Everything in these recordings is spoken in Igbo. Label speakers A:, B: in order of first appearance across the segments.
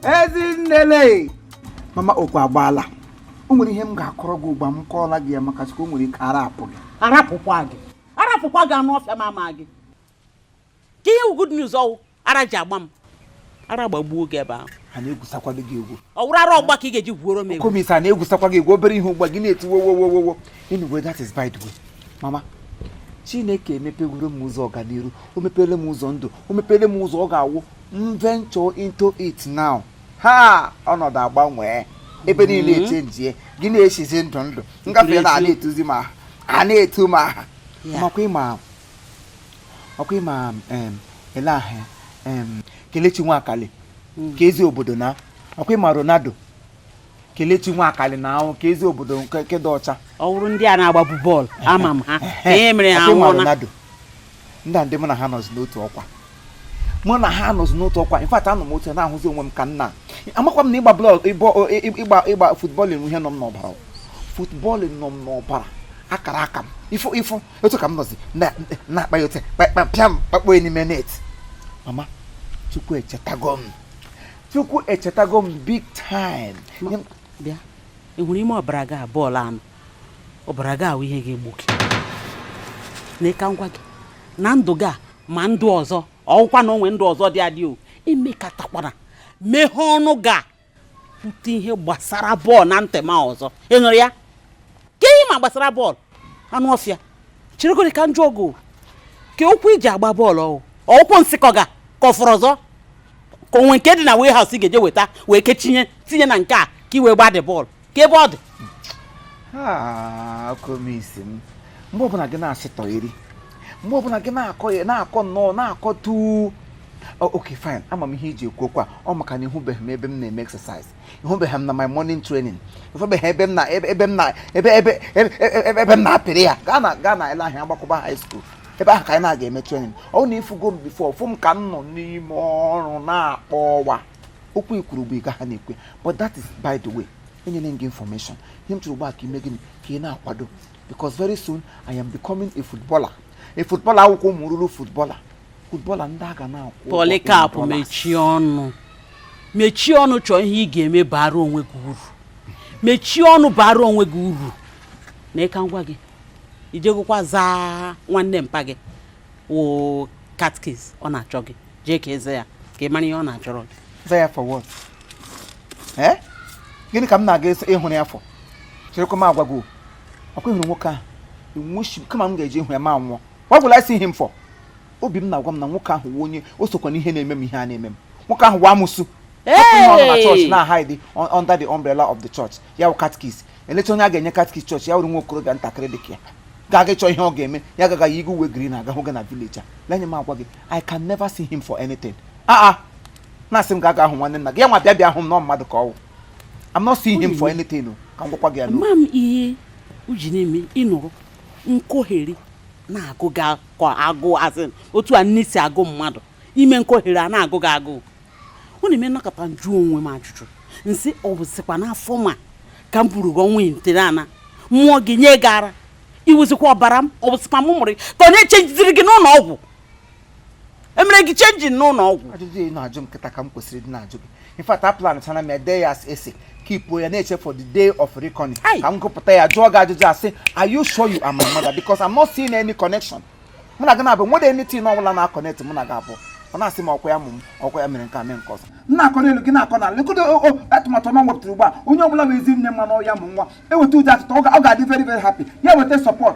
A: Ezinnele, mama, okwu agbaala. O nwere ihe m ga-akọrọ gị ugbu a. M kọọla gị ya maka Chukwu, o nwere ike ara apụ gị.
B: Arapụkwa gị, arapụkwa gị, anụ ọfịa m ama gị ka ihe wụ good news. Ọwụ ara ji agba m, ara gbagbuo gị ebe ahụ.
A: Ha na-egwusakwado gị egwu.
B: Ọ wụrụ ara ọgba ka ị ga-eji gwuoro m egwu?
A: Komisa na-egwusakwa gị egwu. Obere ihe ugbu a, gị na-eti wo wo wo wo wo. Anyway, that is by the way. Mama, Chineke emepegoro m ụzọ ọganiru, o mepere m ụzọ ndụ, o mepere m ụzọ ọ ga-awụ m venture into it now. Ha ọnọdụ agbanwee, ebe niile echenjie, gị na-echizi ndụ ndụ ngafe na a na-etuzi ma a na-etu ma aha. Makwa ịma ọkwa ịma ele ahụ Kelechi Nwakali ka ezi obodo na ọkwa ịma Ronaldo, Kelechi Nwakali na ahụ ka ezi obodo nke dị ọcha.
B: Ọ wụrụ ndị a na-agbabu bọọlụ, ama m ha ka ihe mere ha
A: Ọkwa ịma
B: nwụọna.
A: Ronaldo, ndị a ndị mụ na ha nọzi n'otu ọkwa, mụ na ha nọzi n'otu ọkwa. In fact, anọ m otu a na-ahụzi onwe m ka nna. Amakwa m na ịgba bọọlụ, ịgba football, ihe nọ m n'ọbara. Football nọ m n'ọbara, akara aka m ifụ ifụ otu ka m nọzi na-akpa ya otu kpakpa pịam kpakpọ ya n'ime net. Mama, Chukwu echetago m, Chukwu echetago m big time.
B: Bịa, ị hụrụ ime ọbara gị a, bọọlụ anụ ọbara gị ahụ ihe ga-egbu gị na ịka ngwa gị na ndụ gị a, ma ndụ ọzọ ọwụkwa na onwe ndụ ọzọ dị adị o. Emekatakwara meghee ọnụ gị a kwute ihe gbasara bọọlụ na ntị ma ọzọ. Ị nụrụ ya ka ihe ma gbasara bọọlụ, anụ ọfịa. Cheregodi ka njụ ogo ka okwu iji agba bọọlụ ọwụ ọkwụkwọ nsịkọ ga ka ọ fọrọ ọzọ, ka onwe nke dị na warehouse ị ga-eje weta wee kechinye tinye na nke a ka ị wee gbaa dị bọọlụ ka ebe ọ dị.
A: Ah, komisi m, mgbe ọbụla gị na-asịtọ eri, mgbe ọbụla gị na-akọ ya na-akọ nnọọ na-akọ tu. Okay, fine, ama m ihe iji ekwu okwu a. Ọ maka na ịhụbeghị m ebe m na-eme exercise, ịhụbeghị m na my morning training, ịhụbeghị ebe m na ebe ebe m na ebe ebe ebe ebe m na-apịrị ya. Gaa na ele ahịa Agbakọba High School, ebe ahụ ka anyị na-aga eme training. Ọ na ifugo m before fụ m ka m nọ n'ime ọrụ na-akpọ ọwa okwu ikwuru bụ ịga ha na-ekwe. But that is by the way. Enyere m gị information. Ihe m chọrọ ugbu a ka ime gịnị? Ka ị na-akwado, because very soon I am becoming a footballer, a footballer akwụkwọ ụmụ ruru footballer, footballer ndị a ga na-akwụ ụgwọ in
B: Polycarp,
A: dollars.
B: Mechie ọnụ, mechie ọnụ. Chọọ ihe ị ga-eme bara onwe gị uru. Mechie ọnụ, bara onwe gị uru. Na ịka ngwa gị ijegokwa zaa nwanne mpa gị wụ catechist, ọ na-achọ gị. Jee ka eze ya ka ị mara ihe ọ na-achọrọ gị.
A: Za ya for what? Eh, gịnị ka m na-aga ịhụrụ ya for? Cherekwa m agwa gị o. Ọkwa ịhụrụ nwoke ahụ enweshi kama m ga-eje ịhụ ya ma nwụọ. What will I see him for? Obi m na-agwa m na nwoke ahụ wụ onye o sokwa n'ihe na-eme m, ihe a na-eme m. Nwoke ahụ wụ amụsụ. Hapụ ihe ọ nọ na chọọchị na hide under the umbrella of the church. Ya wụ catechist. Elecha onye a ga-enye catechist chọọchị ya wụrụ nwa okorobịa ntakịrị dị ka ya ga-aga ịchọ ihe ọ ga-eme. Ya agaghị igwe uwe green aga hụ gị na village a. Lenye m agwa gị, I can never see him for anything. Ah ah, na-asị m ga aga ahụ nwanne nna gị, ya nwa bịa bịa hụ m nọ mmadụ ka ọ wụ. I'm not seeing him for anything o. Ka m gwakwa gị ya n'okwu.
B: Ama m ihe uji na-eme ịnụrụ nkogheri na-agụ gị akọ agụ asị otu a nne si agụ mmadụ ime nkogheri a na-agụ gị agụụ. Ọ na-eme nnọkọta njụ onwe m ajụjụ nsị ọ bụzikwa n'afọ ma ka m buru gị ọnwa itenaana mmụọ gị nye gị ara iwuzikwa ọbara m, ọ bụzikwa m mụrụ gị ka ọ na-echenjiziri gị n'ụlọ ọgwụ, emere gị change n'ụlọ ọgwụ.
A: Ajụjụ ị na-ajụ m kịta ka m kwesịrị ịdị na-ajụ gị. In fact, a plan chana m ede ya as essay, keep ya na-eche for the day of reckoning
B: Ai.
A: ka m gụpụta ya jụọ gị ajụjụ asị, are you sure you are my mother? Because I'm not seeing any connection. Mụ na gị na-abụ nwere anything ọbụla na-aconnect mụ na gị abụọ. Ọ na-asị m ọkwa ya mụ m ọkwa ya mere nke a mee nke ọzọ. M na-akọ n'elu gị na-akọ n'ala. Legodo o atụmatụ ọma m wepụtara ugbu a. Onye ọbụla bụ ezi nne mma na ọya mụ nwa eweta ụdị atụtụ ọ ga-adị very very happy. Ya weta support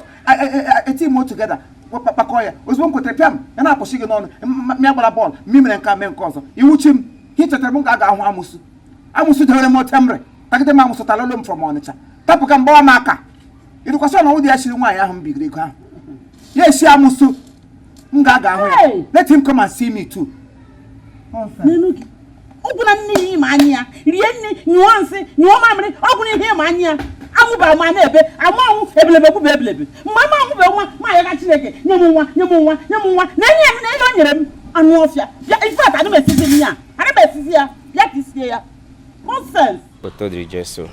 A: eti m together kpakọ ya ozugbo m kwetere pịam ya na-akwụsị gị n'ọnụ mịa gbara bọọlụ ma mere nke a mee nke ọzọ. Iwu chi m ihe chetara m ka a ga-ahụ amụsụ amụsụ dewere m otemre tagide m amụsụ talolo m from Ọnịcha tapụ ka m gbawa m aka ịdịkwasị ọnọwụ dị ya chiri nwaanyị ahụ m bigiri ego ahụ ya esi amụsụ m ga-aga ahụ ya.
B: Hey!
A: Let him come and see me too.
B: N'elu gị ọgwụ na nne ya ịma anya ya rie nne nyụọ nsị nyụọ mamịrị ọgwụ na ihe ịma anya ya amụbara m a na-ebe amụ anwụ ebelebe kwube ebelebe mgbe m amụbe nwa ma ayọga Chineke nye m nwa, nye m nwa, nye m nwa na enye m na ihe o nyere m anụ ọfịa bịa. In fact, ana m esizi m ya, ana m esizi ya bịa ka isie ya. Nonsense.
C: Oto dịrị Jesu.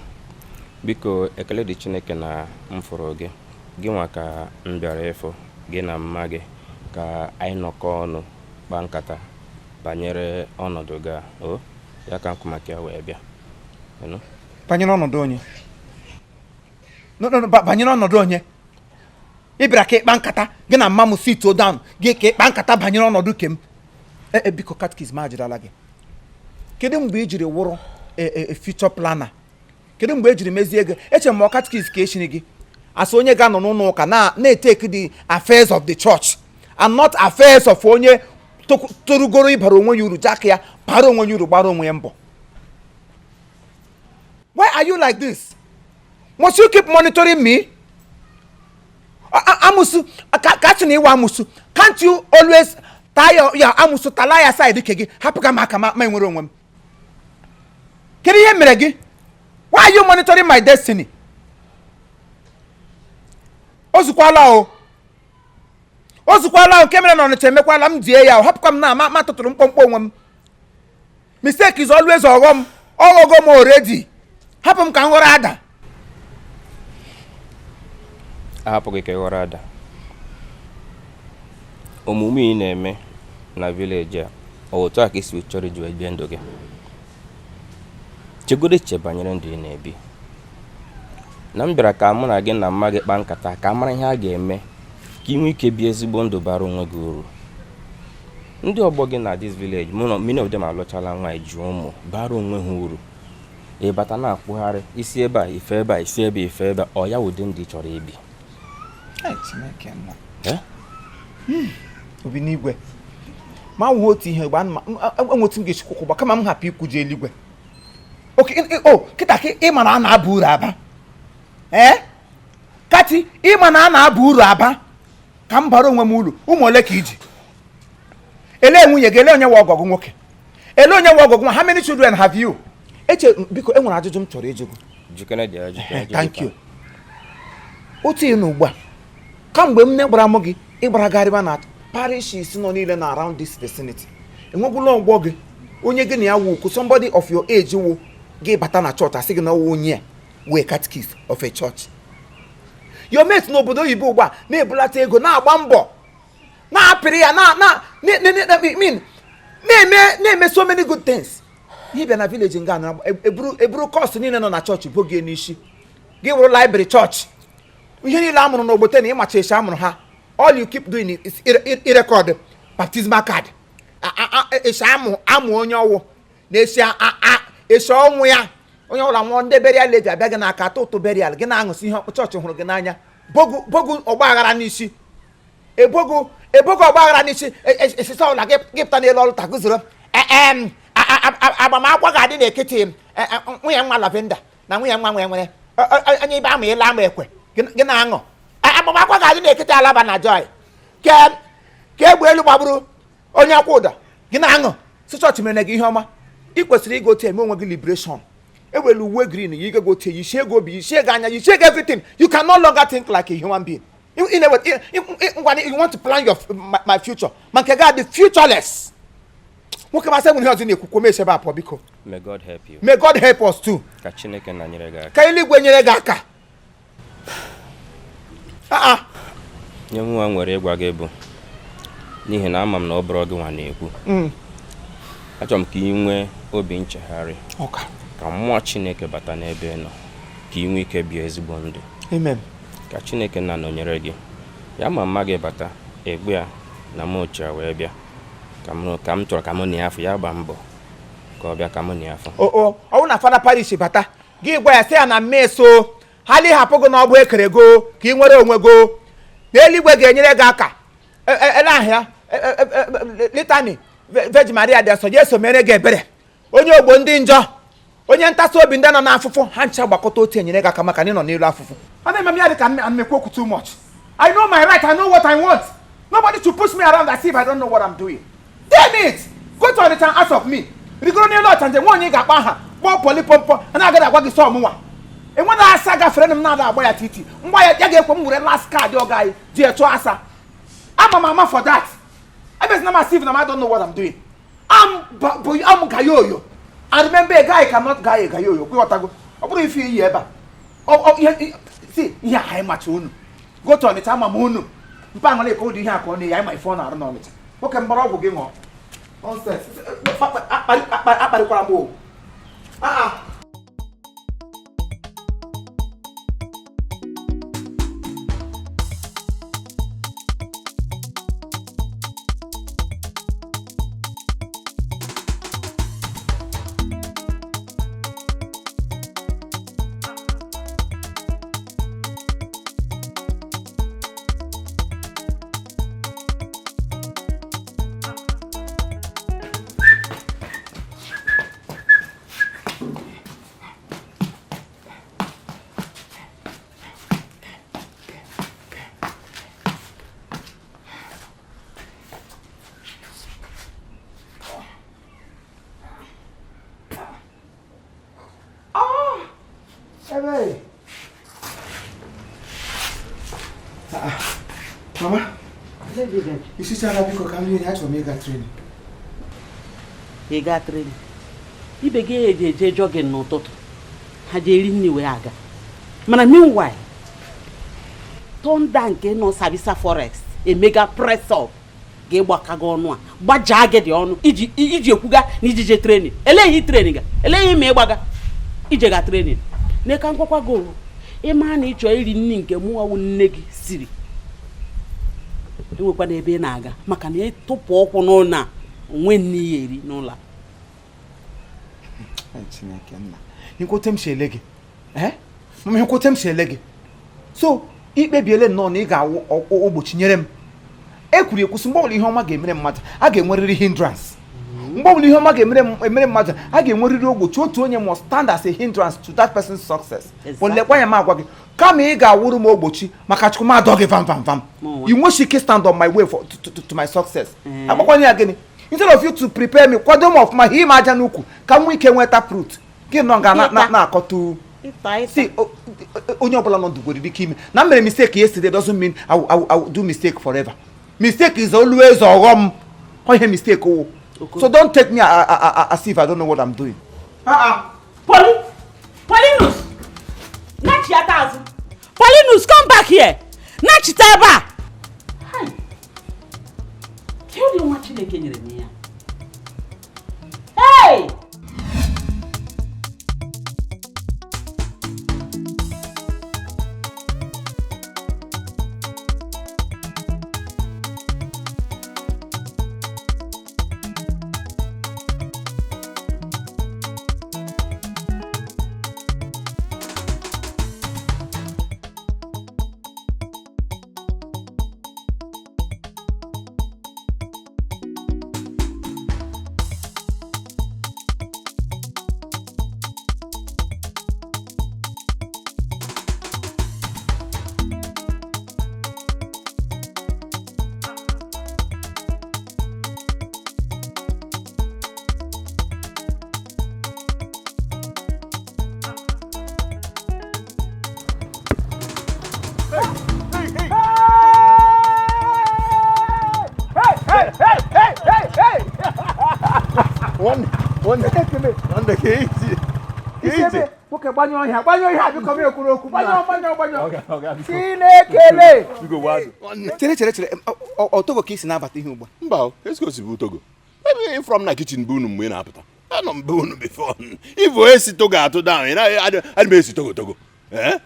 C: Biko, ekele dị Chineke na m fụrụ gị. Gị nwa ka m bịara ịfụ gị na mma gị. Ka anyị nọkọ ọnụ kpaa nkata banyere ọnọdụ gị a. O ya ka nkwu maka ya wee bịa. Ịnụ?
A: Banyere ọnọdụ onye? No, no, no, banyere ọnọdụ onye? Ị bịara ka ịkpa nkata gị na mma m, sit down gị ka ịkpa nkata banyere ọnọdụ kem? E biko, catechist, ma ajụrụla gị, kedu mgbe ị jiri wụrụ future planner? Kedu mgbe e jiri mezie ego? Eche m ọ catechist ka echiri gị asị onye ga-anọ n'ụlọ ụka na na-etake the affairs of the church and not affairs of onye torugoro ịbara onwe ya uru, ji aka ya bara onwe ya uru, gbara onwe ya mbọ. Why are you like this? Must you keep monitoring me? Amusu ka sị na ịwa amusu. Can't you always taa ya amusu, tala ya side ke gị, hapụ ka m aka ma enwere onwe m? Kedu ihe mere gị? Why are you monitoring my destiny? O zukwala o, o zukwala o. Nke mere na Ọnịcha emekwala m die ya o. Hapụkwa m na ma tụtụrụ mkpọmkpọ onwe m. Mistake is always ọghọm, ọghọgo m already. Hapụ m ka m ghọrọ ada.
C: Ahapụ gị ka ị ghọrọ ada. Omume ị na-eme na village a, ọ otu a ka isi wee chọrọ iji wee bie ndụ gị? Chegodo echiche banyere ndụ ị na-ebi. Na m bịara ka mụ na gị na mma gị kpaa nkata ka a mara ihe a ga-eme ka ị nwee ike bie ezigbo ndụ bara onwe gị uru. Ndị ọgbọ gị na this village, mụ na many of them alụchala nwaanyị, ji ụmụ, bara onwe ha uru. Ị bata na-akwụgharị isi ebe a, ife ebe a, isi ebe, ife ebe a. Ọ ya ụdị ndụ ị chọrọ ibi?
A: Ai, Chineke nna!
C: Eh?
A: Obi n'igwe, ma nwụ otu ihe gba enwetu m ga-esi kwụkwụ gba kama m hapụ ikwuje eluigwe. Oke o kịta ka ịma na a na-aba uru aba. Ee, kati ịma na a na-aba uru aba, ka m bara onwe m uru. Ụmụ ole ka iji ele nwunye gị? Ele onye nwe ọgọgụ nwoke? Ele onye nwe ọgọgụ nwa? How many children have you? Eche, biko, e nwere ajụjụ m chọrọ ịjụ gị.
C: Jikere dị ajụjụ, ajụjụ.
A: Thank you. Otu ị nọ ugbu a, kamgbe m ne gbara mụ gị, ịgbara garịba na parishes nọ niile na around this vicinity, enwegwula ọgbọ gị onye gị na ya wụ somebody of your age wụ gị bata na chọọchị, asị gị na ọwụ onye a wee catechist of a church? Your mate n'obodo oyibo ugbu a na-ebulata ego, na-agba mbọ, na-apịrị ya na mean na-eme so many good things. Ihe bịa na village nga na eburu cost niile nọ na chọọchị bo gị n'isi. Gị wụrụ library chọọchị, ihe niile a mụrụ n'ogbote na ịmacha esi amụrụ ha. All you keep doing is irecord baptismal card, esi amụ onye ọwụ na esi esi ọnwụ ya. Onye ọbụla nwụọ, ndị burial levy abịa gị n'aka, atụ ụtụ burial gị, na-aṅụsị ihe. Chọọchị hụrụ gị n'anya, bogu bogu ọgba aghara n'isi, ebogo ebogo ọgba aghara n'isi. Esisa ọbụla gị pụta n'elu ọrụ taguzoro agbamakwụkwọ ga-adị n'ekiti nwunye nwa Lavenda na nwunye nwa nwere nwere onye ibe ama ile ama ekwe gị na-aṅụ. Agbamakwụkwọ ga-adị n'ekiti Alaba na Joy ke ka egbe elu gbagburu onye akwụ ụdọ, gị na-aṅụ si chọọchị mere gị ihe ọma. Ị kwesịrị ịga otu eme onwe gị liberation. Ewere uwe green yi, go otu yichie ego obi, yichie ego anya, yichie ego everything. You can no longer think like a human being. Ngwa, you want to plan your my future, ma nke gị adị futureless. Nwoke, masị enwere ihe ọzọ na-ekwukwo m echebe apụọ, biko.
C: May God help you.
A: May God help us too.
C: Ka Chineke na nyere gị aka.
A: Ka eluigwe nyere gị aka. Ah ah.
C: Nye nwa nwere ịgwa gị bụ n'ihi na ama m na ọ bụrụ gị nwa na-ekwu, achọrọ m ka ị nwee obi nchegharị,
A: ọka
C: ka mmụọ Chineke bata n'ebe ị nọ, ka ị nwee ike bie ezigbo ndụ.
A: Amen.
C: Ka Chineke na nọnyere gị. Ya ma mma gị bata egbe a na m ochie wee bịa ka m chọrọ ka mụ na ya afụ ya gbaa mbọ ka ọ bịa ka mụ na ya afụ.
A: O ọ bụrụ na fada parish bata, gị gwa ya sị ya na mmeso ha hapụ gị n'ọgbụ ekere go ka ị nwere onwe go na eluigwe ga-enyere gị aka. Ele ahịa litany Virgin Maria dị nsọ, Jesu mere gị ebere, onye ogbo ndị njọ, onye ntasị obi ndị nọ n'afụfụ, ha ncha gbakọta otu enyere gị aka maka na ị nọ n'elu afụfụ. Ọ na-eme m ya dị ka m ekwu okwu too much. I know my right, I know what I want. Nobody to push me around as if I don't know what I'm doing. Damn it! Go to Onitsha and ask of me. Rigoro n'elu ọchanje nwa onye ị ga-akpọ aha kpọọ poli pọmpọ a na-agaghị agwa gị sọ ọmụnwa enwena asa gafere m na-ada agba ya titi mgba ya ya ga-ekwe m were last card ọga anyị ji chụọ asa. Ama m ama for that. Ebezina m as if na I don't know what I'm doing. I'm I'm gayoyo. And remember, a guy cannot guy a gayoyo. Kwe ọ bụrụ ife iyi ebe a. Ihe see ihe anyị macha unu. Go to Onitsha, ama m unu. Mpa Aṅụlịka ụdị ihe a ka ọ na-eyi anyị ma ife ọ na-arụ n'Ọnịcha. Nwoke mgbara ọgwụ gị ṅụọ. Nonsense. Akparịkwara m o. Ah, ah. Ebe. Ah, mama, isichara biko ka m rie, achọrọ m ịga training.
B: Ị gaa training, ibe gị eji eje jogging n'ụtụtụ, ha ji eri nri wee aga. Mana meanwhile, thunder nke nọ Sambisa Forest emega press up ga-ịgbaka gị ọnụ a gbajaa gị dị ọnụ iji iji ekwuga na ijije training. Eleghị training ga eleghị ma ịgbaga ije ga training n'eka nkwakwa gị o. Ịma na ịchọ iri nri nke mụnwa nne gị siri, enwekwana ebe ị na-aga maka na ịtụpụ ụkwụ n'ụlọ a onwe nne ya eri n'ụlọ a.
A: Ai, Chineke nna, hịkwote m si ele gị. Eh? Mama, hịkwote m si ele gị. So, ikpebiele nnọọ na ị ga-awụ ogbochi nyere m. E kwuru ekwusi, mgbe ọbụla ihe ọma ga-emere mmadụ, a ga-enwerịrị hindrance. Mgbe ọbụla ihe ọma ga-emere emere mmadụ, a ga-enwerịrị ogbochi. Otu onye must stand as a hindrance to that person's success.
B: Exactly.
A: But lekwa ya, m agwa gị, kama ị ga-awụrụ m ogbochi maka Chukwu m adọ gị vam vam vam.
B: N'ụwa.
A: You nweghị ike stand on my way for to my success.
B: Eh.
A: Agbakwana ya gịnị? Instead of you to prepare me, kwado m ọfụma, hie m aja n'ukwu ka m nwee ike nweta fruit. Gị nọ nga na-akọtu.
B: Ịta ịta.
A: See, onye ọbụla nọ ndụ nwere ike ime na m mere mistake yesterday doesn't mean I will do mistake forever. Mistake is always ọghọm. Ọ ihe mistake wụ. So don't take me as if I don't know what I'm doing.
B: Poli Paulinus, nachiata azụ. Paulinus, come back here. Nachite ebe a. Hai. Ke ụdị nwa Chineke nyere m ya? Hey!
D: Nwanne, nwanne, nwanne, ka iji
A: Isi ebe nwoke, gbanyụọ ihe, gbanyụọ ihe a biko, m ekwuru okwu. Gbanyụọ, gbanyụọ, gbanyụọ. Chinekele.
D: Biko, gbadụ.
A: Chere, chere, chere. Ọ Togo ka isi na-abata ihe ugbu a?
D: Mba o, ezikosi bụ Togo. Ebe ịfọrọ m na kitchen bụ unu mgbe ị na-apụta. Anọ m be unu before. Ivu esi Togo atụ down, ị naghị adị m esi Togo Togo. Eh?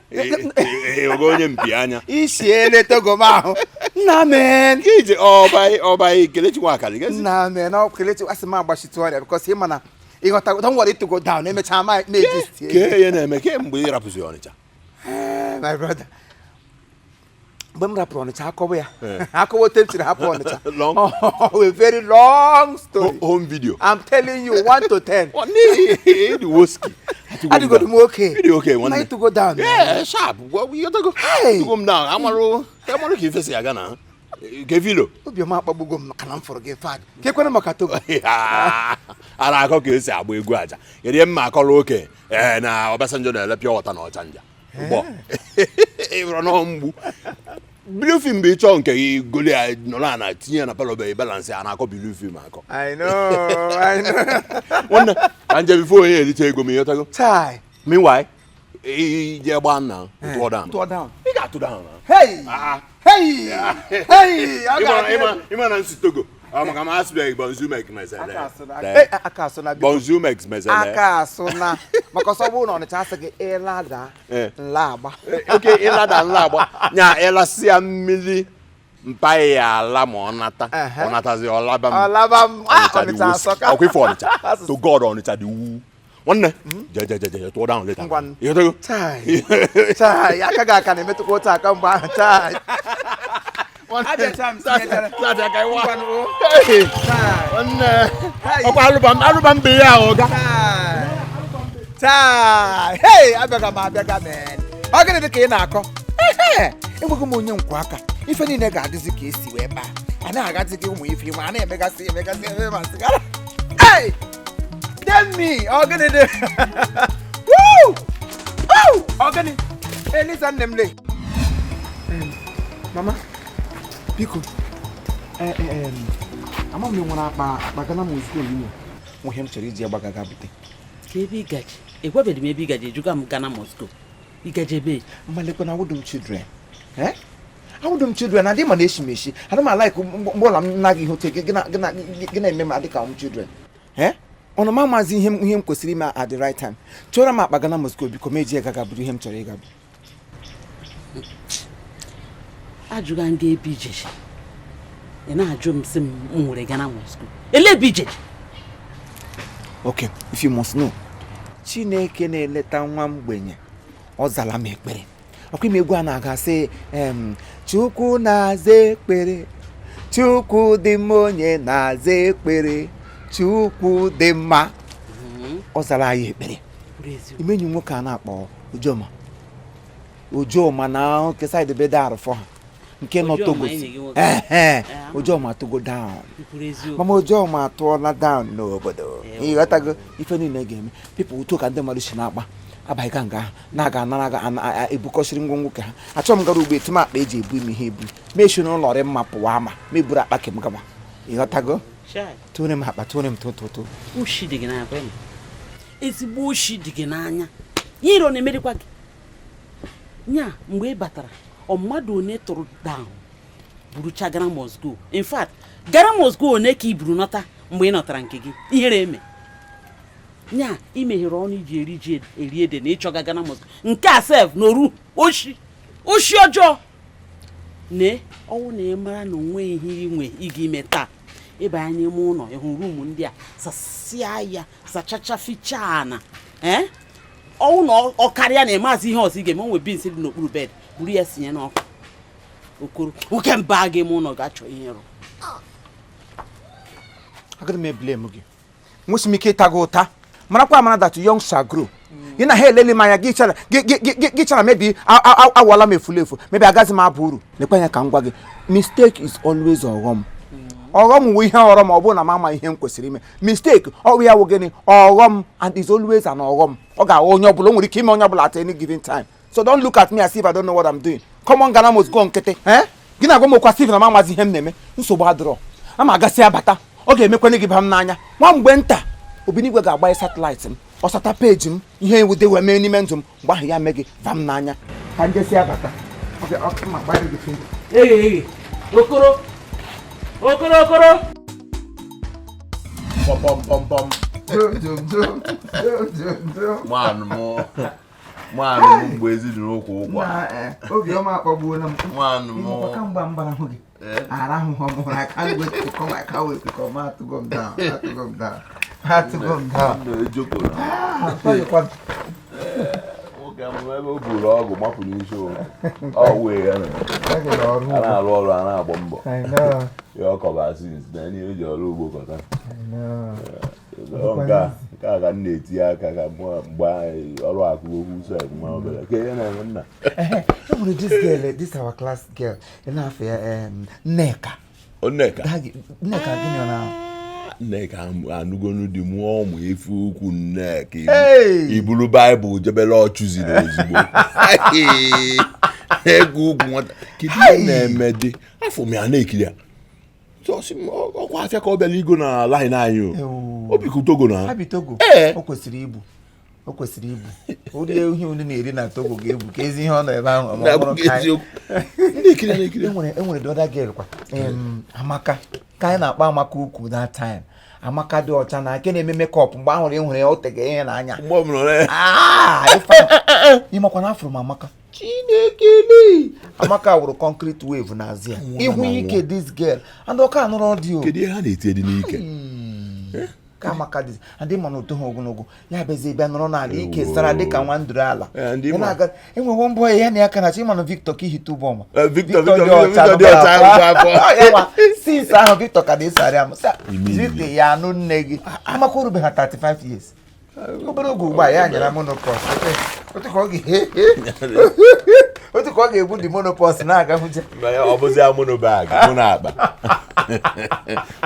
D: Ogo onye mpi anya.
A: Isiele Togo m ahụ nna men.
D: Ka ije ọba ọba Kelechi Nwakali gezi.
A: Nna men, ọ Kelechi asị m agbachite ọrịa because ị ma na ịghọta. Don't worry to go down, emechaa ma na-eji.
D: Ke ihe na-eme kemgbe ị rapụzi Ọnịcha?
A: My brother, mgbe m rapụrụ Ọnịcha, akọwa ya akọwa otu m siri hapụ Ọnịcha.
D: Long.
A: Oh, a very long story.
D: Home video.
A: I'm telling you, 1 to 10.
D: Nwanne, ịdị woski.
A: Adịgodu m oke.
D: Ịdị oke, nwanne.
A: Na ịtụgo down.
D: Yeah, sharp. Well, you gotta go.
A: Hey.
D: Go m down. Amarụ, amarụ ka ife si aga na. Ke filo.
A: Obiọma akpagbugo m maka na m fụrụ gị fad ka ekwere maka Togo.
D: A na-akọ ka esi agba egwu aja. Kedu ihe mma akọrọ oke? Ee, na Obasanjo na-ele pure water na Ọchanja. Ụgbọ. Ịrọ nọ mgbu. Blue film bụ ịchọ nke gị goli ya nọrọ ana tinye ya na parlour be balance, a na-akọ blue film akọ.
A: I know, I know.
D: Nwanne, ka nje before onye ericha ego m, ịghọtago?
A: Chai.
D: Meanwhile, ije gbaa nna tụọ down.
A: Tụọ down.
D: Ị ga-atụ down na.
A: Hey!
D: Ah.
A: Hey! Hey! Ọ ga-adị egwu.
D: Ịma na nsi Togo. Maka m asụbeghị bonjour mek mesele.
A: Aka asụ na- Eh, aka asụ na biko.
D: Bonjour mek mesele.
A: Aka asụ na maka ọsọ bụrụ na Ọnịcha asị gị ịlada
D: Eh.
A: nla agba.
D: Oke ịlada nla agba. Nya ịlasịa mmiri mpa ya ala ma ọ nata.
A: Ehe.
D: Ọ natazi ọ laba m.
A: Ọlaba m. Ah,
D: Ọnịcha dị
A: Ọnịcha
D: wusi.
A: asọka.
D: Ọkwa ife Ọnịcha. To God Ọnịcha dị wu. Nwanne, je je je je tụọ down later.
A: Ngwanụ.
D: Ịghọtago?
A: Chai. Chai, aka gị aka na-emetụkwa otu aka mgbe ahụ. Chai. Abịacha m tinyechara.
D: Safi aka ịwa.
A: Ngwanụ, o.
D: Hey!
A: Chai.
D: Nwanne.
A: Hey.
D: Ọkwa alụba m alụba m bụ ya ọga.
A: Chai. Chai. Hey, abịaga m abịaga men. Ọ gịnị dị ka ị na-akọ? Ehe, enweghị m onye nkwa aka. Ife niile ga-adịzi ka esi wee kpaa. A na-agazi gị ụmụ ife nwe, a na-emegasị emegasị eme ma sịgara. Hey! Damn me! Ọ gịnị dị? Woo! Woo! Ọ gịnị? Elisa nne m le. Mama, biko, ama m nwere akpa akpa Ghana must go n'ime. Nwe ihe m chọrọ iji ya gbagaga bute.
B: Ka ebe ịgaji egwabeghị m ebe ịgaji ejuga m Ghana must go ịgaji ebe.
A: Mmalekwa na awụdụ m children, eh, awụdụ m children adị ma na-eshi m eshi ana m alaik mgbe ụlọ m naghị ihe otu gị na- gị na- gị na-eme m adị ka m children, eh, ọnụ m amazi ihe m ihe m kwesịrị ime at the right time. Chọrọ m akpa Ghana must go, biko, m eji ya gaga buru ihe m chọrọ ịga bụ.
B: Ajụga m gị ebe ijeji, ị na-ajụ m sị m m nwere Ghana must go, ele ebe ijeji?
A: Okay, if you must know, Chineke na-eleta nwa mgbenye, ọ zala m ekpere. Ọkwa ime egwu a na-aga sị Chukwu na-aza ekpere, Chukwu dị mma, onye na-aza ekpere, Chukwu dị mma, ọ zara anyị ekpere.
B: Bụrụ eziokwu.
A: Imenyi nwoke a na-akpọ Ojoma, Ojoma na oke side be dị arụfọ ha nke nọ
B: Ojoma,
A: Togo.
B: enyi gị nwoke.
A: Ehe.
B: Ama.
A: Ojoma Togo down.
B: Kwuru eziokwu.
A: Mama, Ojoma atụọla down n'obodo.
B: Ewo.
A: Ịghọtago ife niile ga-eme people uto ka ndị mmadụ si na-akpa abaghị nga ahụ na-aga anara ga ebukọsịrị ngwongwo ka ha achọ m gara ugbo etu m akpa eji ebu ime ihe ebu meshi n'ụlọ rị mma pụwa ama meburu akpa kem gaba. Ịghọtago?
B: Chai.
A: Tụrụ m akpa, tụrụ m tụtụtụ.
B: Ushi dị gị n'anya kwa ịma. Ezigbo ushi dị gị n'anya, ihe iro na-emerikwa gị nya. Mgbe ị batara, ọ mmadụ one tụrụ down burucha Ghana must go? In fact, Ghana must go one ka i buru nọta mgbe ị nọtara nke gị? Ihere eme nya, ị meghere ọnụ iji eri ji eri ede na ịchọga Ghana must go nke a sef n'oru oshi oshi ọjọọ nee. Ọnwụ na ị mara na onwe ihe ị nwe ị ga ime taa, ịbanye n'ime ụlọ ịhụ room ndị a, sasịa ya, sachacha, fichaa ana. Ee, ọnwụ na ọ karịa na ịmazi ihe ọzọ ị ga-eme, onwe beans dị n'okpuru bed, buru ya sinye n'ọkụ. Okoro nwoke mba gị ime ụlọ ga-achọ ihe ịrụ.
A: Agaghị m eblame gị, nwesi m ike ịta gị ụta. Marakwa amara that young shall grow. Gị na ha elele m anya gị chara gị chara mebi awala m efulu efu, mebi agaghị m aba uru. Lekwa anya ka m gwa gị, mistake is always ọghọm. Ọghọm wụ ihe ọghọm. Ọ bụrụ na m ama ihe m kwesịrị ime, mistake ọ bụ ya wụ gịnị? Ọghọm. And is always an ọghọm. Ọ ga-aghọ onye ọbụla, o nwere ike ime onye ọbụla at any given time. So don't look at me as if I don't know what I'm doing. Come on, Ghana must go nkịtị. Eh, gị na-agwa m okwu as if na m amazi ihe m na-eme. Nsogbu adịrọ, ama agasị abata, ọ ga-emekwana gị ba m n'anya. Nwa mgbe nta, Obinigwe ga-agbanye satellite m, ọsata peji m, ihe ewude wee mee n'ime ndụ m. Mgbe ahụ ya mee gị va m n'anya ka njesi abata. Ọ ma gbanye gị finger.
B: Eghe eghe, okoro okoro okoro.
D: Pọm pọm pọm pọm. Nwanụ m, nwanụ m, mgbe ezi dị n'ụkwụ ụkwa.
A: Obiọma akpọgbuola m.
D: Nwanụ m.
A: Ịhụkwa kamgbe m gbara hụ gị arahụghọ m ụra. I can't wait to come, I can't wait to come. Atụgo m down, atụgo m down, atụgo m down.
D: Ejokoro.
A: Ah, atọghịkwa m.
D: Nwoke amụma ebe o buru ọgụ mapụ n'isi ụlọ ọ wee ya na
A: Ọ gị n'ọrụ
D: a
A: ugbo.
D: Na-arụ ọrụ, a na-agba mbọ.
A: I know.
D: Ya ọ kọba since na ihe eji ọrụ ugbo kọta.
A: I know.
D: Ọ nke a ka m na-etinye aka ka mụ mgbe anyị ọrụ akụ okwu sef nwa obere ka ihe na-eme nna.
A: E nwere this girl, this our class girl, ị na-afọ ya, Nneka.
D: Nneka.
A: Nneka gịnị ọ na
D: Nneka anụgonu di mụọ ụmụ efe ukwu Nneka.
A: Hey!
D: Iburu baịbụl jebere ọchụziri ozugbo ego ugwu nwata. Kedu ihe na-eme dị afọ m ya na-ekiri ya? Sọ sị m, ọkwa afịa ka ọ bịara igo na line anyị o.
A: Ewo.
D: O bikwu Togo na
A: Ha bi Togo.
D: Ee.
A: O kwesịrị ibu. O kwesịrị ibu ụdị ihe unu na-eri na Togo ga-ebu ka ezi ihe ọ nọ ebe ahụ ma ọ bụrụ ka anyị
D: Ndị ekiri na-ekiri.
A: Enwere the other girl kwa, Amaka ka anyị na-akpọ Amaka ukwu that time. Amaka dị ọcha na nke na-eme makeup mgbe ahụrụ ịhụrụ ya o tege ihe n'anya.
D: Mgbe ọ bụla ọ
A: Ah, Ifeanyị, ịmakwa na afụrụ m Amaka. Chineke, Amaka wụrụ concrete wave n'azụ ya. Ihu ike this girl and ọka anụrụ ọdị o.
D: Kedu ihe ha na-eti dị n'ike?
A: Ka Amaka dị and ịma na oto ha ogologo ya bịazie bịa nọrọ n'ala ike sara dịka nwa nduru ala.
D: Eh, ndị
A: Ya
D: ma.
A: na-aga enwewo mbọ ya na ya ka na-achọ ịma na Victor ka ihite ụbọma.
D: Eh, Victor,
A: dị
D: Victor,
A: ọcha
D: Victor dị ọcha,
A: nụkwara
D: afọ.
A: Ya nwa, since ahụ Victor ka na-esogharị am sị,
D: Ime ime.
A: Victor ya anụ nne gị. Amaka orubeghị 35 years, obere oge ugbu a ya nyere monopos otu ka ọ ga-ebu dị monopos na-aga hụje.
D: Mba, ya, ọ bụzi ya mono bag mụ na akpa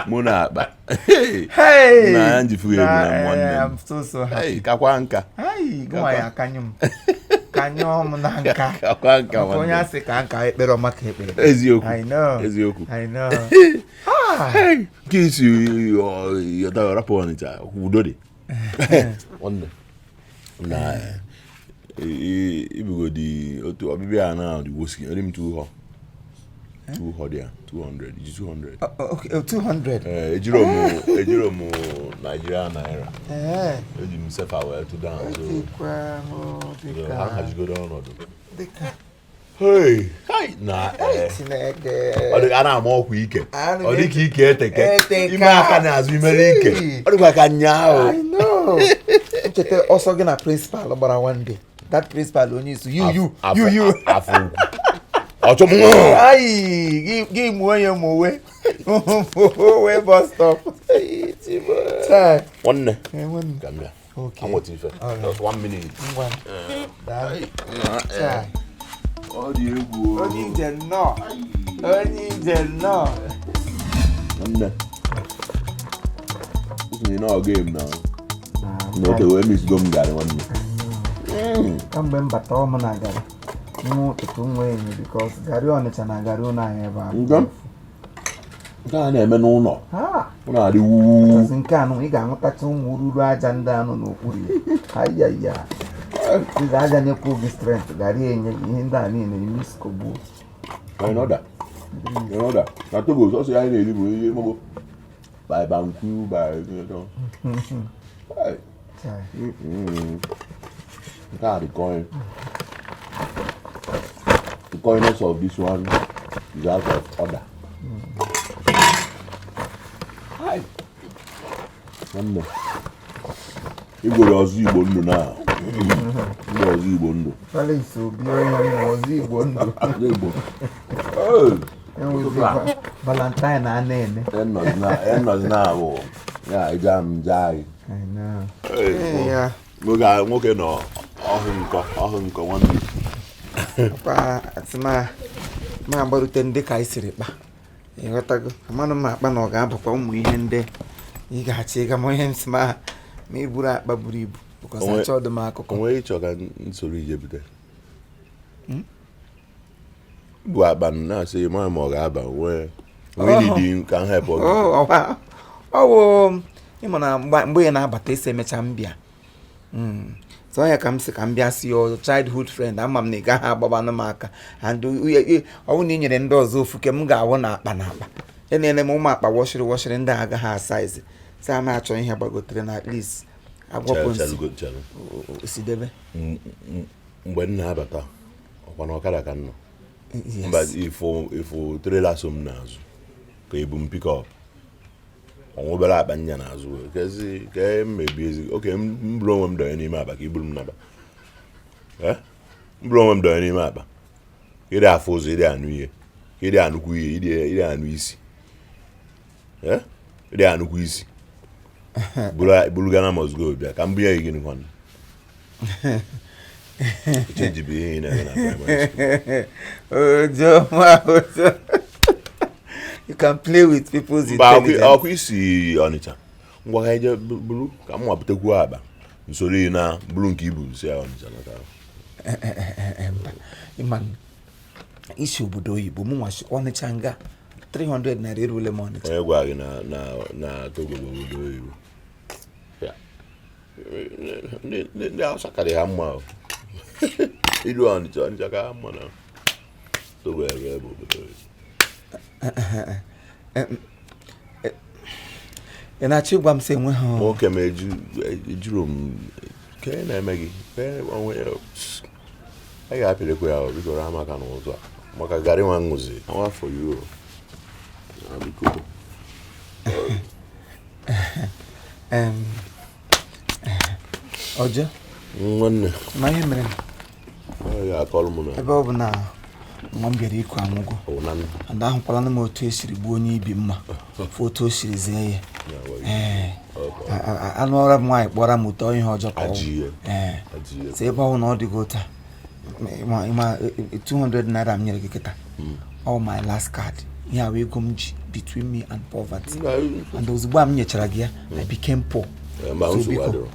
D: mụ na akpa.
A: Hey!
D: Na ya njifu egwu na nwanne m.
A: I'm so so happy.
D: Hey, kakwa nka.
A: Hey, gụnwa ya akanyụ m kanyụọ m na nka.
D: Kakwa nka.
A: Maka onye
D: Nwanne.
A: asị ka nka ekpere ọma ka ekpere.
D: Eziokwu.
A: I know.
D: Eziokwu.
A: I know.
D: Hey, nke isi yọta rapụ Ọnịcha, udo dị nwanne na ibugodi otu ọbịbịa a na dị woski onye m tụ họ dị ya 200 iji 200.
A: Oh, okay, oh, 200.
D: Ee, ejiro m Nigeria naira.
A: Ee.
D: Eji m sefa wee tụ down so
A: Dịkwa m dịka
D: ha hazigodo ọnọdụ.
A: Dịka
D: Hey, hey, na ee.
A: Chineke.
D: Ọ dị a na-ama ọkwa ike.
A: Anụ
D: Ọ dị ka ike eteke.
A: Eteka.
D: Ime aka n'azụ imere ike.
A: See.
D: Ọ dịkwa ka nya ahụ.
A: I know. Ncheta ọsọ gị na principal gbara one day. That principal onye isi you you you you.
D: Afọ ukwu ọchọ m.
A: Ayi, gị mụọ onye mụwe mụwe bus stop. Chai.
D: Nwanne.
A: Eh, nwanne.
D: Ka m bịa.
A: Okay.
D: Anwụta ife.
A: Alright.
D: Just one minute.
A: Ngwa. Daalụ. Chai.
D: Ọ dị egwu o.
A: Onye ije nnọọ. Onye ije nnọọ.
D: Nwanne, isi na ọ game na na oke wee misigo m garị nwanne.
A: Kamgbe m bata ọmụ na garị nwa ụtụtụ nwa enyi because garị Ọnịcha na garị ụlọ anyị ebe a.
D: Nke nke a na-eme n'ụlọ
A: Ha!
D: ọ na-adị wuwu.
A: Because nke anụ ị ga-ahụtacha ụmụ ruru aja ndị anụ n'okpuru ya. Ayaya. Ị ga-aja nyekwa gị strength garị enye gị ihe ndị a niile imiskogbuo.
D: Anyị nọda na Togo, sọsọ ya anyị na-eri bụ ihe mọbụ by banku by Hey.
A: Chai.
D: Nke a dị coin. The coiness of this one is out of order. Hi. Nwanne. Igwere ọzọ Igbo ndụ na. Ndị ọzọ Igbo ndụ.
A: Felix Obi onye mmụọ ọzọ Igbo ndụ.
D: Ọzọ Igbo. Hey.
A: Enwezi Valentine a na-eme.
D: Enọzi na abụ. Ya ịja m jaa anyị.
A: I know.
D: Hey,
A: Ee, ya.
D: Nwoke nọ ọhụ nkọ ọhụ nkọ nwanne.
A: Kwa asị ma ma agbarute ndị ka anyị siri kpa. Ịghọtago, amanụ m akpa na ọ ga-abakwa ụmụ ihe ndị ị ga-achọ ịga ma ihe m si ma i buru akpa buru ibu because achọghị m akụkọ.
D: Onwe ịchọ ka nsoro ije bute bụ akpa m na-asị ma ma ọ ga-aba nwee nwee didi ka m hepụ gị.
A: Oh, ọ wụ ịma na mgbe ị na-abata isi emecha m bịa. So ya ka m sị ka m bịa si your childhood friend, ama m na ị gaghị agbabanụ m aka and ọ bụrụ na ị nyere ndị ọzọ ofu ke m ga-awụ na akpa na akpa enere m ụmụ akpa wọshịrị wọshịrị ndị a agaghị asaizi si ama achọ ihe gbagotere na at least agwọpụ nsị.
D: Chelụ, chelụ.
A: Si debe.
D: Mgbe m na-abata ọkwa na ọkada ka m nọ.
A: Yes.
D: Mba, ifo trailer so m n'azụ ka ebu m pickup ọnwa obere akpa nya n'azụ kezi ka m mebi ezi oke m buru onwe m dọnye n'ime akpa ka iburu m naba. Eh? M buru onwe m dọnye n'ime akpa ịdị afụ ụzọ, ịdị anụ ihe, ịdị anụkwu ihe, ịdị anụ isi. Eh? Ịdị anụkwu isi buru Ghana must go bịa ka m bunye gị. Gịnị kwanụ change bụ ihe ị na-eme na primary school?
A: Ojoma, Ojo. You can play with people's
D: Mba,
A: intelligence.
D: ọkụ isi Ọnịcha ngwa ka ije buru ka m nwaputekwuo akpa nsoro ị na buru nke ibu si ya Ọnịcha nata.
A: Mba, ịma isi obodo oyibo mụ nwa si Ọnịcha nga 300 naira erule m Ọnịcha.
D: Onye gwa gị na Togo bụ obodo oyibo? Ya. Ndị Hausa karị ha mma o. Ilu Ọnịcha, Ọnịcha ka ha mma na Togo ebe bụ obodo.
A: Ị na-achọ ịgwa m sị enweghị
D: Nwoke m, ejuru m ka ị na-eme gị ka onwe ya. A ga-apịrịkwa ya o, biko raa maka n'ụzọ a maka garị nwa ṅụzi nwa afọ euro na biko.
A: Ọjọ.
D: Nwanne.
A: Ma ihe mere
D: Ọ ga-akọrọ m na
A: ebe ọ bụ na nwa m bịara iku anwụgo
D: ọ na
A: and ahụkwala m otu esiri gbuo onye ibi mma, fụ otu o siri zee ya. Ee, anụ ọra m nwaanyị kpọrọ m ụtọ ihe ọjọọ ka ọ
D: Ajọ ihe.
A: Ee.
D: Ajọ ihe.
A: Si ebe ọ bụ na ọ dịgo otu a, ịma 200 naira m nyere gị kịta, all my last card, ihe a wee ego m ji between me and poverty, and ozugbo a m nyechara gị ya, I became poor.
D: Mba,
A: So
D: nsogbu
A: biko,
D: adịrọ.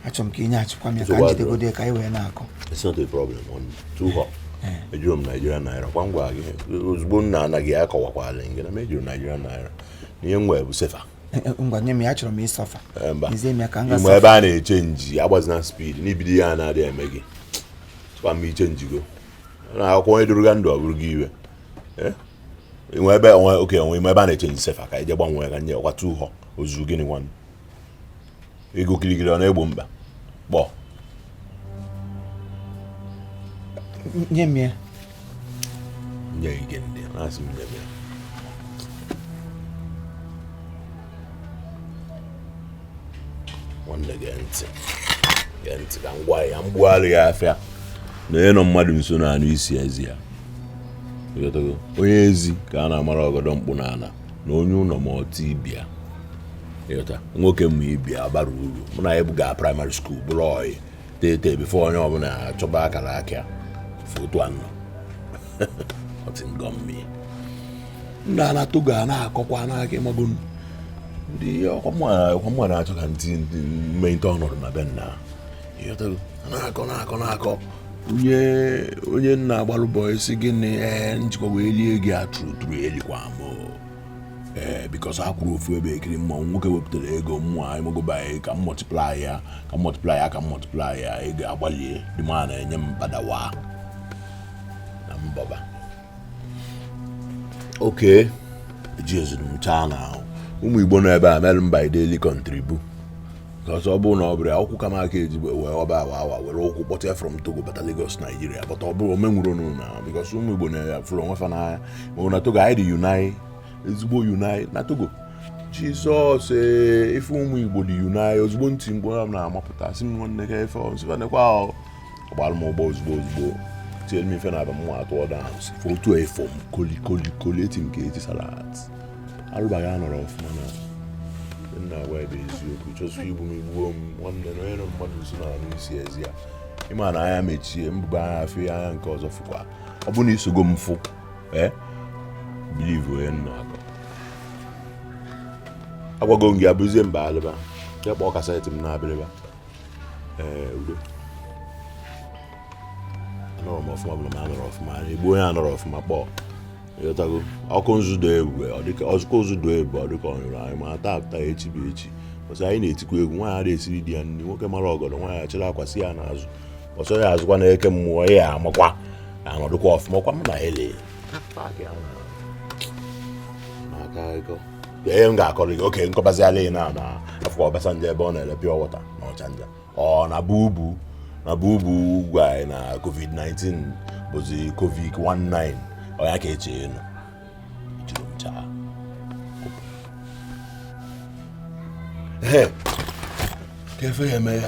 A: Achọrọ m ka ị nyeghachikwa m ya ka
D: Nsogbu
A: m
D: adịrọ.
A: jidegodi ya ka anyị wee na-akọ.
D: It's not a problem on too hot. Ejiro m Nigerian naira kwa ngwa gị ozugbo m na-anaghị akọwakwala gị na m ejiro Nigerian naira na ihe m nwere bụ CFA.
A: Ngwa, nye m ya, achọrọ m ịsọfa.
D: Mba.
A: Nyezie m ya ka m ga
D: Ime ebe a na-eche nji agbazina speed n'ibido ya na-adịghị eme gị tụkwa m iche njigo na akwụkwọ onye duru ga ndụ ọ bụrụ gị iwe. Inwe ebe onwe oke onwe ime ebe a na-eche nji CFA ka ije gbanwee ka nye ọkwa too hot ozu gịnị nwanne ego kirikiri ọ na-egbo mkpa kpọọ.
A: Nye m ya.
D: Nye gị gịnị na-asị m nye m ya. Nwanne, gee ntị, gee ntị ka m gwa ya mgbugharị ya afịa na onye nọ mmadụ nso na-anụ isi ezi ya. Ịghọtago? Onye ezi ka a na-amara ọgọdọ mkpụ n'ala na onye ụlọ ma ọtụ ibia. Ịghọta? Nwoke ma ibia bara uru. Mụ na ya bụ primary school bụrụ ọyị tete before onye ọbụla achọba akara aka foto anọ ọtị ngọmmi ndị na Togo a na-akọkwa n'aka ịmago ndị ọkwa na-achọ ka ntị mmenyite ọnọdụ na be nna. Ịghọtago? A na-akọ na-akọ na-akọ onye onye nna agbalụ bọị si gịnị. Ee, njikwa wee lie gị atụrụ tụrụ elikwa m. Ee, because a kwụrụ ofu ebe ekiri mmọnwụ nwoke wepụtara ego mmụọ anyị mogobanye ka m multiply ya, ka m multiply ya, ka m multiply ya, ego agbalie dị m a na-enye m badawa na mbọba oke eji ezuru m chaa na ahụ ụmụ Igbo nọ ebe a mere mba daily contribu because ọ bụrụ na ọ bụrụ ya ụkwụ ka m aka eji wee ọba awa awa were ụkwụ kpọta ya from Togo bata Lagos, Nigeria, but ọ bụrụ omenwuro na because ụmụ Igbo na-afụrụ onwe fa n'anya. Ma na Togo anyị dị unite, ezigbo unite na Togo. Jizọs, ee, ife ụmụ Igbo dị unite ozugbo ntị mkpu m na-amapụta sị m nwanne ka ife nsịfanekwa ọgbara m ụgbọ ozugbo ozugbo tinyere m ife na-aba m atụọ down foto efo m koli koli koli eti nke eti salat arụbaghị anọrọ ọfụma na nna agwa ebe eziokwu chọsụ igbu m igbuo m nwanne na onye nọ mmadụ nso na anụ isi ezi ya. Ịma na anya mechie mbụba anya afọ anya nke ọzọ fụkwa ọ bụ na isogo m fụ ee believe onye nna akọ agwago m gị abụzie mba alịba ya kpọọ cassette m na-abịrịba. Ee, udo anọrọ m ọfụma bụrụ m anọrọ ọfụma egbu onye anọrọ ọfụma kpọọ. Ịghọtago? Ọkụ nzu doo ebube ọ dịka ọzụkọ ụzụ doo ebube ọ dịka ọ nyụrụ anyị ma taa taa echi bụ echi ọsọ anyị na-etikwa egwu. Nwaanyị ada esiri di ya nri, nwoke mara ọgọdọ nwaanyị achịrị akwa si ya n'azụ ọsọ ya azụkwa na-eke mmụọ ya amakwa anọdụkwa ọfụma kwa m na ele n'aka ịkọ ihe m ga-akọrọ gị oke nkọbaziala ị na afọ Obasanjo ebe ọ na-ele pure water na Ọchanja ọ na bubu na bubu ugwu anyị na COVID-19 bụzi COVID-19 ọ ya ka eche enu jiri m chaa. Ee, ka efe ya eme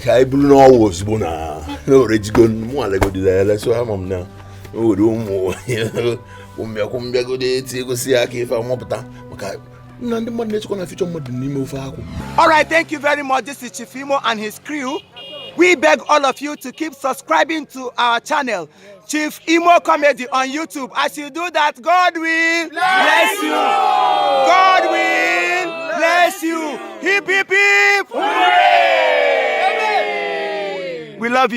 D: ka anyị buru n'ọwụ ozugbo na n'owere jigo mụ alegodila ele so ama m na o were ụmụ kwụmbịakwụmbịagodo eti egosi ya aka ife amapụta maka nna ndị mmadụ na-echekwa na future mmadụ n'ime ofe akwụ.
A: All right, thank you very much. This is Chief Imo and his crew. We beg all of you to keep subscribing to our channel, Chief Imo Comedy on YouTube. As you do that, God will bless you. God will bless you. Hip, hip, hip.